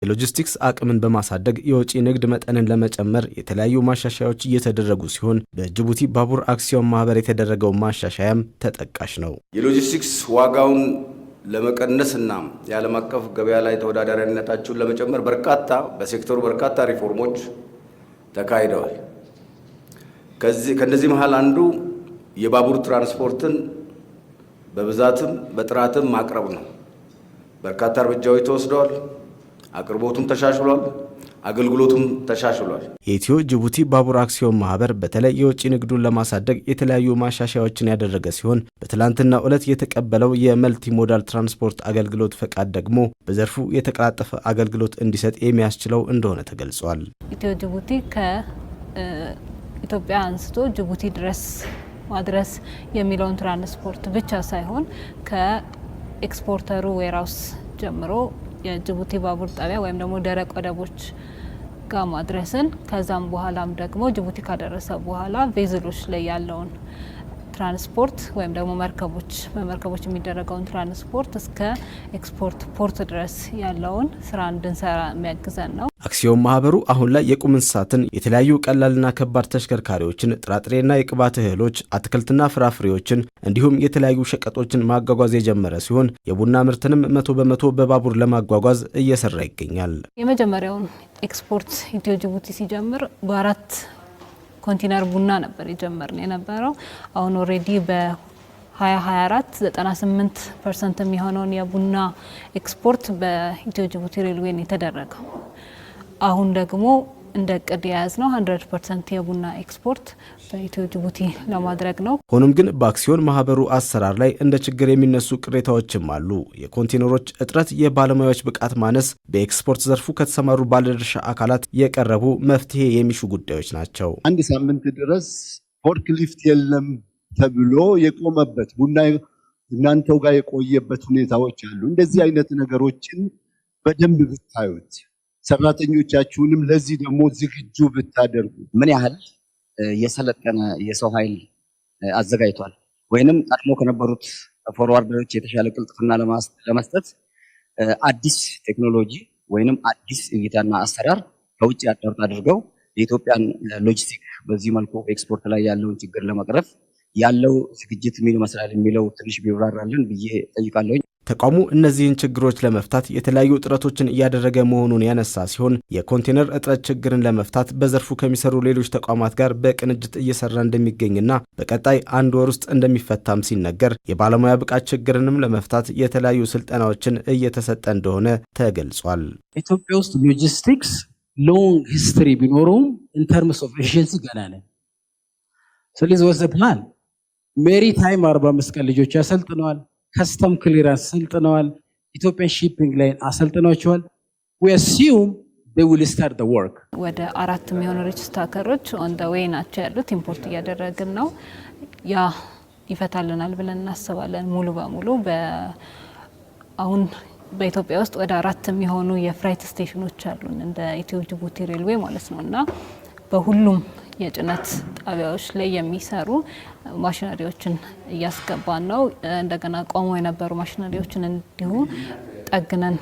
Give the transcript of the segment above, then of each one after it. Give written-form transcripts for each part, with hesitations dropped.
የሎጂስቲክስ አቅምን በማሳደግ የወጪ ንግድ መጠንን ለመጨመር የተለያዩ ማሻሻያዎች እየተደረጉ ሲሆን፣ በጅቡቲ ባቡር አክሲዮን ማህበር የተደረገው ማሻሻያም ተጠቃሽ ነው። የሎጂስቲክስ ዋጋውን ለመቀነስና የዓለም አቀፍ ገበያ ላይ ተወዳዳሪነታቸውን ለመጨመር በሴክተሩ በርካታ ሪፎርሞች ተካሂደዋል። ከእነዚህ መሃል አንዱ የባቡር ትራንስፖርትን በብዛትም በጥራትም ማቅረብ ነው። በርካታ እርምጃዎች ተወስደዋል። አቅርቦቱም ተሻሽሏል፣ አገልግሎቱም ተሻሽሏል። የኢትዮ ጅቡቲ ባቡር አክሲዮን ማህበር በተለይ የወጪ ንግዱን ለማሳደግ የተለያዩ ማሻሻያዎችን ያደረገ ሲሆን፣ በትላንትናው ዕለት የተቀበለው የ multimodal ትራንስፖርት አገልግሎት ፈቃድ ደግሞ በዘርፉ የተቀላጠፈ አገልግሎት እንዲሰጥ የሚያስችለው እንደሆነ ተገልጿል። ኢትዮ ጅቡቲ ከኢትዮጵያ አንስቶ ጅቡቲ ድረስ ማድረስ የሚለውን ትራንስፖርት ብቻ ሳይሆን ከ exporter ኡ warehouse ጀምሮ የጅቡቲ ባቡር ጣቢያ ወይም ደግሞ ደረቅ ወደቦች ጋር ማድረስን፣ ከዛም በኋላም ደግሞ ጅቡቲ ካደረሰ በኋላ vessel ኦች ላይ ያለውን ትራንስፖርት ወይም ደግሞ በመርከቦች የሚደረገውን ትራንስፖርት እስከ export port ድረስ ያለውን ስራ እንድንሰራ የሚያግዘን ነው። አክሲዮን ማህበሩ አሁን ላይ የቁም እንስሳትን፣ የተለያዩ ቀላልና ከባድ ተሽከርካሪዎችን፣ ጥራጥሬና የቅባት እህሎች፣ አትክልትና ፍራፍሬዎችን እንዲሁም የተለያዩ ሸቀጦችን ማጓጓዝ የጀመረ ሲሆን፣ የቡና ምርትንም 100% በባቡር ለማጓጓዝ እየሰራ ይገኛል። የመጀመሪያውን ኤክስፖርት ኢትዮ ጅቡቲ ሲጀምር በአራት ኮንቴነር ቡና ነበር የጀመርን የነበረው። አሁን already በ2024 98% የሚሆነውን የቡና ኤክስፖርት በኢትዮ ጅቡቲ railway ነው የተደረገው። አሁን ደግሞ እንደ እቅድ የያዝነው 100% የቡና ኤክስፖርት በኢትዮ ጅቡቲ ለማድረግ ነው። ሆኖም ግን በአክሲዮን ማህበሩ አሰራር ላይ እንደ ችግር የሚነሱ ቅሬታዎችም አሉ። የኮንቴነሮች እጥረት፣ የባለሙያዎች ብቃት ማነስ በኤክስፖርት ዘርፉ ከተሰማሩ ባለድርሻ አካላት የቀረቡ መፍትሄ የሚሹ ጉዳዮች ናቸው። አንድ ሳምንት ድረስ forklift የለም ተብሎ የቆመበት፣ ቡና እናንተው ጋር የቆየበት ሁኔታዎች አሉ። እንደዚህ አይነት ነገሮችን በደንብ ብታዩት፣ ሰራተኞቻችሁንም ለዚህ ደግሞ ዝግጁ ብታደርጉ። ምን ያህል የሰለጠነ የሰው ኃይል አዘጋጅቷል ወይንም ቀድሞ ከነበሩት forwarder ኦች የተሻለ ቅልጥፍና ለመስጠት አዲስ ቴክኖሎጂ ወይንም አዲስ እይታና አሰራር ከውጭ adopt አድርገው የኢትዮጵያን ሎጂስቲክ በዚህ መልኩ ኤክስፖርት ላይ ያለውን ችግር ለመቅረፍ ያለው ዝግጅት ምን ይመስላል የሚለው ትንሽ ቢብራራልን ብዬ ጠይቃለሁኝ። ተቋሙ እነዚህን ችግሮች ለመፍታት የተለያዩ ጥረቶችን እያደረገ መሆኑን ያነሳ ሲሆን፣ የኮንቴነር እጥረት ችግርን ለመፍታት በዘርፉ ከሚሰሩ ሌሎች ተቋማት ጋር በቅንጅት እየሰራ እንደሚገኝና በቀጣይ አንድ ወር ውስጥ እንደሚፈታም ሲነገር፣ የባለሙያ ብቃት ችግርንም ለመፍታት የተለያዩ ስልጠናዎችን እየተሰጠ እንደሆነ ተገልጿል። ኢትዮጵያ ውስጥ logistics long history ቢኖረውም in terms of efficiency ገና ነን። ስለዚህ what's the plan? Maritime 45 ቀን ልጆች ያሰልጥነዋል። Custom clearance ሰልጥነዋል። Ethiopian Shipping Line አሰልጥነዋቸዋል። We assume they will start the work. ወደ አራት የሚሆኑ reach stacker ኦች on the way ናቸው ያሉት። Import እያደረግን ነው። ያ ይፈታልናል ብለን እናስባለን። ሙሉ በሙሉ አሁን በኢትዮጵያ ውስጥ ወደ አራት የሚሆኑ የ freight station ኦች አሉን እንደ ኢትዮ ጅቡቲ railway ማለት ነው፣ እና በሁሉም የጭነት ጣቢያዎች ላይ የሚሰሩ ማሽነሪዎችን እያስገባን ነው። እንደገና ቆመው የነበሩ ማሽነሪዎችን እንዲሁ ጠግነን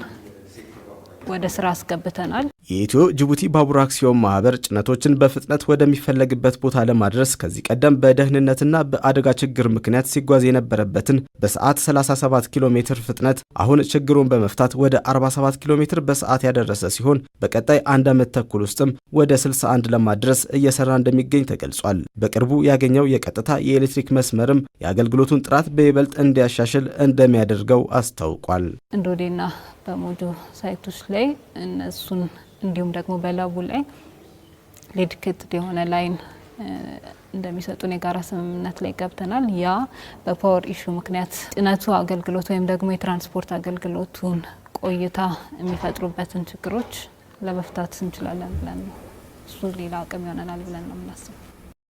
ወደ ስራ አስገብተናል። የኢትዮ ጅቡቲ ባቡር አክሲዮን ማህበር ጭነቶችን በፍጥነት ወደሚፈለግበት ቦታ ለማድረስ ከዚህ ቀደም በደህንነትና በአደጋ ችግር ምክንያት ሲጓዝ የነበረበትን በሰዓት 37 ኪሎ ሜትር ፍጥነት አሁን ችግሩን በመፍታት ወደ 47 ኪሎ ሜትር በሰዓት ያደረሰ ሲሆን፣ በቀጣይ አንድ ዓመት ተኩል ውስጥም ወደ 61 ለማድረስ እየሰራ እንደሚገኝ ተገልጿል። በቅርቡ ያገኘው የቀጥታ የኤሌክትሪክ መስመርም የአገልግሎቱን ጥራት በይበልጥ እንዲያሻሽል እንደሚያደርገው አስታውቋል። እንዶዴና በሞጆ site ኦች ላይ እነሱን እንዲሁም ደግሞ በለቡ ላይ dedicated የሆነ line እንደሚሰጡን የጋራ ስምምነት ላይ ገብተናል። ያ በ power issue ምክንያት ጭነቱ አገልግሎት ወይም ደግሞ የትራንስፖርት አገልግሎቱን ቆይታ የሚፈጥሩበትን ችግሮች ለመፍታት እንችላለን ብለን ነው። እሱ ሌላ አቅም ይሆነናል ብለን ነው የምናስበው።